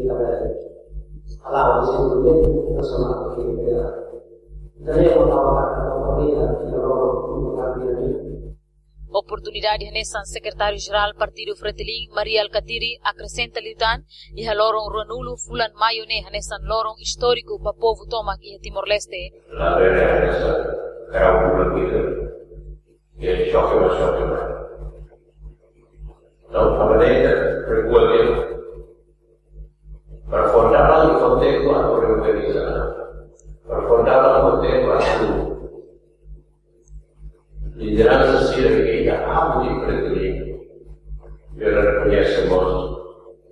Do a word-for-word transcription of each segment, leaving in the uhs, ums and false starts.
ita hala'o dezenvolvimentu nasionál ke ita. Ita leva para a família, ita leva para a família. Oportunidade hanesan Sekretáriu Jerál Partidu Fretilin, Mari Alkatiri, akresenta liután, iha loron ruanulu fulan Maiu ne'e hanesan loron istóriku ba povu tomak iha Timor-Leste. La vera hanesan karau pula kita. Dia choque mas choque mais. Entaun, para ne'e, recuerdo, para fundar algo, contexto, algo reorganizado. Para fundar algo, contexto, algo lideransa sira ke ita abu di Fretilin, bele rekoñese mós,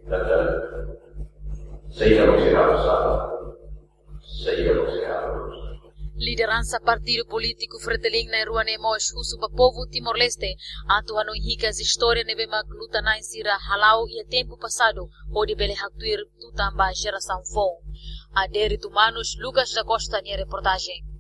data, saida mak sira halo, saida mak sira halo. Lideransa partidu polítiku Fretilin na'in-rua ne'e mós husu ba povu Timor-Leste atu hanoin hikas istória ne'ebé mak luta-na'in sira hala'o iha tempu pasadu, hodi bele haktuir tutan ba jerasaun foun. Adérito Manos, Lucas da Costa nia reportajen.